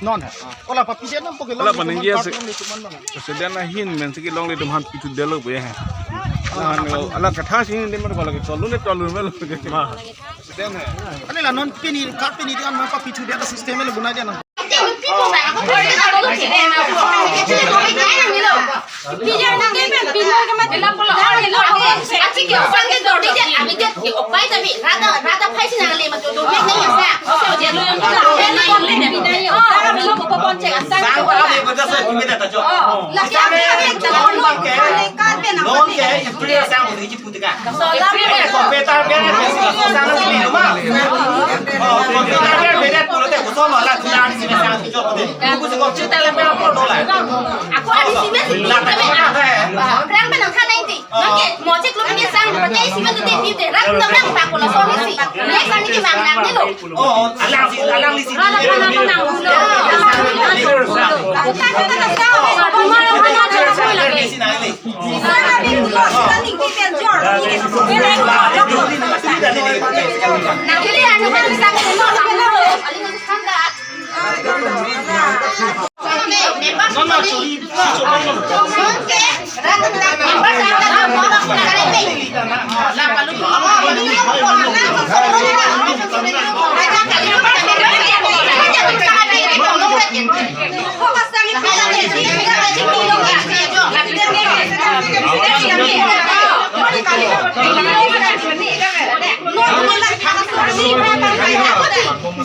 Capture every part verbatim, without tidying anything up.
Non hai. Ola papi dia non poke. Ola paning dia se. President ahin men si kelongle atum aphan pithu detlo pu ya. Lahan lo, ala kathak si ne mar bala ke tolu ne tolu me lo ke. Ma. President hai. Ani la non pini, card pini dia non papithu det system lo bunai dia non. Ako adi sime si kami, ah, rang benang khan nai ti. Nang ke mojek lo ni sang, pakai sime tu te pi te, rang benang rang pak ko la so ni si. Next ani ke mang nang ni lo. Oh, alang si, alang si. Rang benang benang lo. Ako kan kan sa.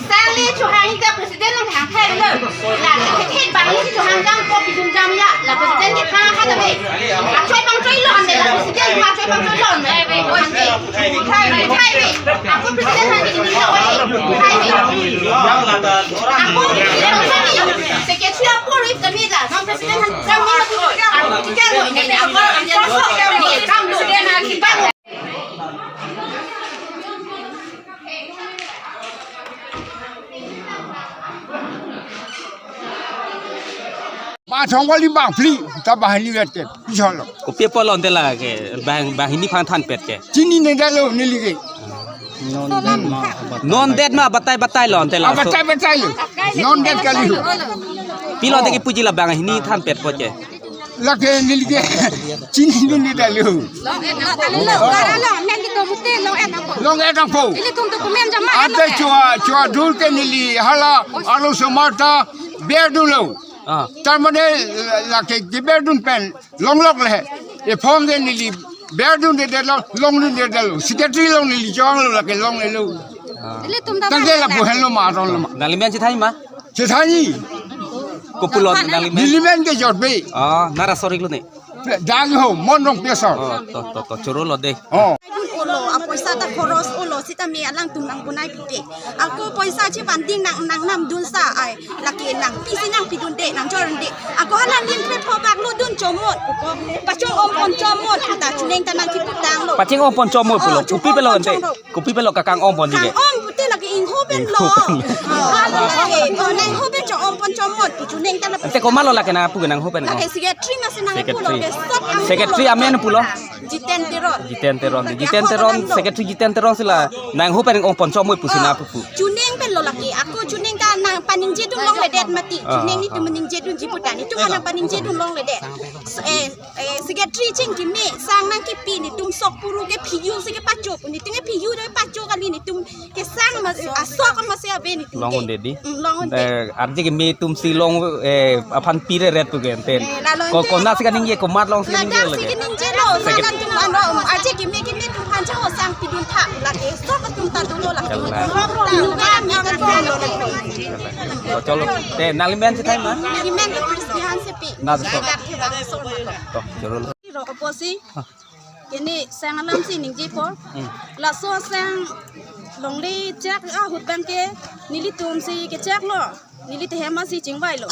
Sangli chuhang ta president nang hang thai lo. La ke thek bang ni chuhang kang ko pidun jam ya. La president ke thang ha ta be. Achoi bang choi lo ame la president ma achoi bang choi lo ame. Thai be, thai be. Ako president ha ni ni lo. Thai be. Ako president ha ni. Secretary ako rip kami la. Non president ha kami lo. Ako tiga lo. Ini apa? Ini apa? Ini kam lo. Ba thong wali bang phli ta bahani wet ke pison lo. Kopi apot lo ante la ke bang, banghini aphan thanpet ke. Chinine detlo neli ke. Non det ma batai batai lo ante la. Ah, batai batai lo. Non det kali ho. Pilo ante kipuji la banghini thanpetpo ke. Lake neli ke chinine detlo. Long et na tali lo. Para lo, nang kito mute long et nangpo. Long et nangpo. Ilitum document jama. Ante chua, chua dul ke neli hala arloso mar ta berdunlo. Ah. Tar mane lake keberdun pen longlok le. Ephong ke neli berdunde detlo, longdunde detlo. Secretary along neli chonglo lake longlelo. Ah. Ilitum ta tangke lapu henlo ma, aron lo ma. Nangli men chethai ma? Chethai. Kopi lo nangli men? Neli men ke Jorbe. Ah, nara sorik lo ne. Dang ho, Mon Rongpi asor. Oh, to, to, to, choro lo de. Oh. Ulo, apoisa ta khoros ulo, sitame alangtum nang bunai pite. Ako poisa chevanding nang, nang namdun sa ai. Lake nangpi si nangpidunde, nangjorde. Ako hala nin kre pho bak lo dun chomot. Ako pachong-ong pon chomot. Kita chuneng ta nangkiputanglo. Pachong-ong pon chomot pulo. Oh, kopi apot lo ante? Chomot. Kopi apot lo kakang-ong pon di ke? Kang-ong pute lake ingho pen lo. Ingho pen lo. Ah, lake, oh, nang ingho pen chong-ong pon chomot. Chuneng ta la. Ante komat lo lake nangpu ke nang ingho pen? Lake secretary masi nangpu lo. Secretary. Ke sot ang secretary pulo. Amen pulo? Jiten Teron. Jiten Teron. Jiten Teron, secretary Jiten Teron si la nang ingho pen ong pon chomot pusi nangpu. Chuneng pen lo lake. Ako chuneng ta nangpaningjedun longledet mati. Ah, chuneng ni ah. Tum ningjedunji puta. Netum nangpaningjedun longledet. So, eh, Eh, secretary chingkime, sang nangkipi netum sok puru ke phiyu si kepachok, netum ke phiyu do pachok kali netum ke sang mas, asok mas ya be netum ke. Long-un-e di. Mm, long-un-e. Eh, arje kime atum si long, eh, aphan pire ret pu ke enten. Eh, lalo ko, ente. Konat si kaningje, komat along si kaningje lake. Ladak si kaningje lo, secret- sang atum ano, arje kime kime atum aphan chang sang pidun tha, lake sok atum ta dolo lake. Jalan. Lo kami kan lo lake. Cholo, cholo. Te, nangli men chethai ma? Neli men ke Christian Sepi. Na, so. Ladak ke bang so. To, cholo. Ro apotsi. Ah. Kene sang alam si ningjepo. Hmm. Laso sang longle chak ahut abang ke nelitum si kechaklo. Neli tehem si chingvailo.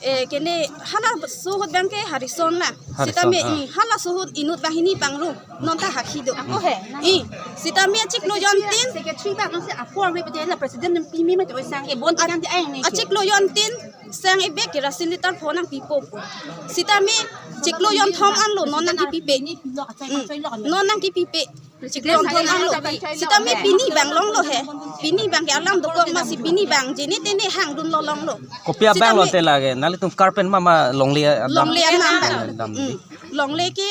Eh, kene halaso ahut abang ke Harrison na. Harrison, sitame ah. I, halaso ahut inut banghini pangrum. Non ta hakhi do. Ako he. I, sitame achiklo jontin. Secretary ba non si apor me pete la president nem pimi ma to sang e bon tikan ti ai ne. Achiklo jontin. Sang ebek kerosene litre pho nangpipo. Sitame chiklo jonthom anlo non nangkipipe. Mm. Non nangkipipe. Chiklo jonthom anlo. Sitame pini bang longlo he. Pini abang ke alam dokok amatsi pini abang jeni teni hangdun lolong lo. Kopi abang lo Sitame te lake, nanglitum Karbi Anglong ma longle adam? Longle anam abang. Adam. Hmm. Longle ke,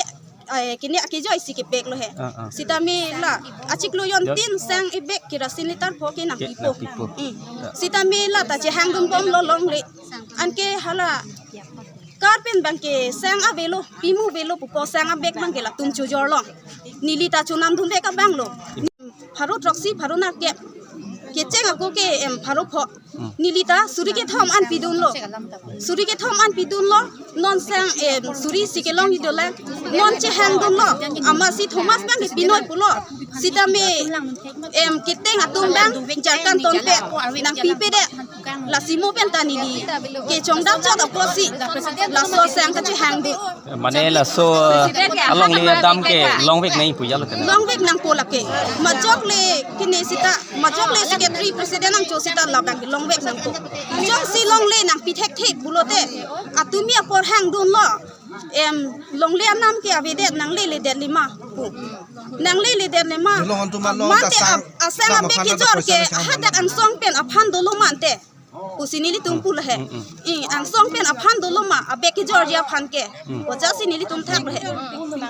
eh, kini akejoi si kepek lo he. Ah, ah. Sitame la, achiklo jon Jo- tin sang ebek kerasin liter pho ke nangpipo. Nangpipo. Hmm. Ya. Sitame la ta chehangdun bom lo longle. Anke hala Karbi abang ke sang avelo, pimu avelo pupo sang abek abang ke latum chojor long. Neli ta chonamdun vek abang lo. Pharo throksi, pharo nerkep. Kecheng ako ke em pharo pho. Hmm. Neli ta suri kethom an pidun lo. Suri kethom an pidun lo. Non sang em suri si kelong idolang. Non chehangdun lo. Amatsi Thomas abang ke pinoi pulo. Sitame em keteng atum abang jarkan tonpe nangpipedet. Lasi mo pen ta neli kechongdam chot apotsi laso sang kachehangdun. Mane laso, eh, alongle adam ke longvek nangji pu jalo tene. Longvek nangpo lake. Majok le kene sita, majok le secretary president nangcho sita labang ke longvek nangpo. Jongsi longle nangpi thekthe pulote, atumi apor hangdun lo. Em, longle anam ke avedet nangleledet lima pu. Nangleledet lima. Long antum along mate ta sang, ap-, asang sang aphan abek ta kejor poisa ke nang sang hadak angsong pen aphan dolo mante. Pusi nelitum pu lahe. Mm, mm. I, angsong pen aphan dolo ma, abek kejorji aphan ke. Mm. Ojasi nelitum thak lahe.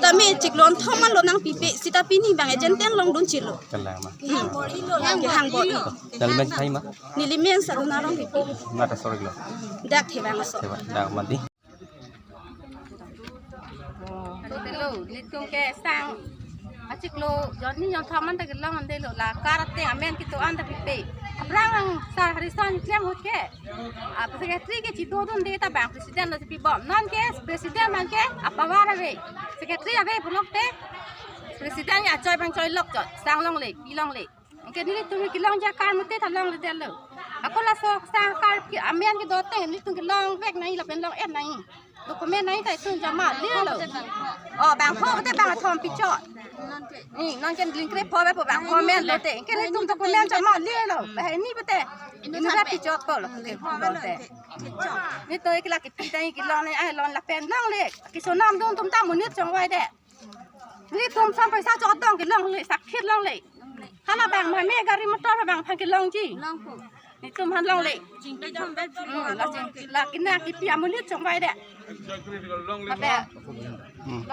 Tame chiklo thom an lo nangpipe, sita pini abang agent ten longdun chilo. Kalang ma. Mm. Kehang bor-i. Nangli men thai ma? Neli men Saruna Rongpipi. Mata sorry lo. Dak Thevang aso. Thevang, dak mati. Lo, nelitum ke sang achiklo jon ni jon thom an ta kelong ande lo, la Karbi ateng amen kedo-an ta pipe. Aphrang ang sar hari san klem ahut ke. A secretary ke chidodunde ta bang president lo si pibom. Non ke president abang ke apower ave. Secretary ave pulote president ya choi abang choi lok chot. Sang longle, pi longle. Anke nelitum kelongji akar mate ta longledetlo. Ako laso sang akar ke amen kedo ateng nelitum kelongvek nangji lapen long-et nangji. Document nangji ta itum jama lelo. O, bang pho te bang thom pichot. Ni, non ke lingkre pho be po bang pho men lote. Anke nelitum document jama lelo. Bahai ni pete. Ini ra pichot ko lo. Ke pho lote. Nelitum ke la kipi ta kelong ni ai lon lapen longle. Kechonamdun atum ta monit chongvaidet. Nelitum som paisa chodong kelongle, sakit longle. Hala bang mame gari motor bang aphan kelongji. Nelitum aphan longle. Hmm, la jing, la kena kipi amonit chongvaidet. Ape. Hmm.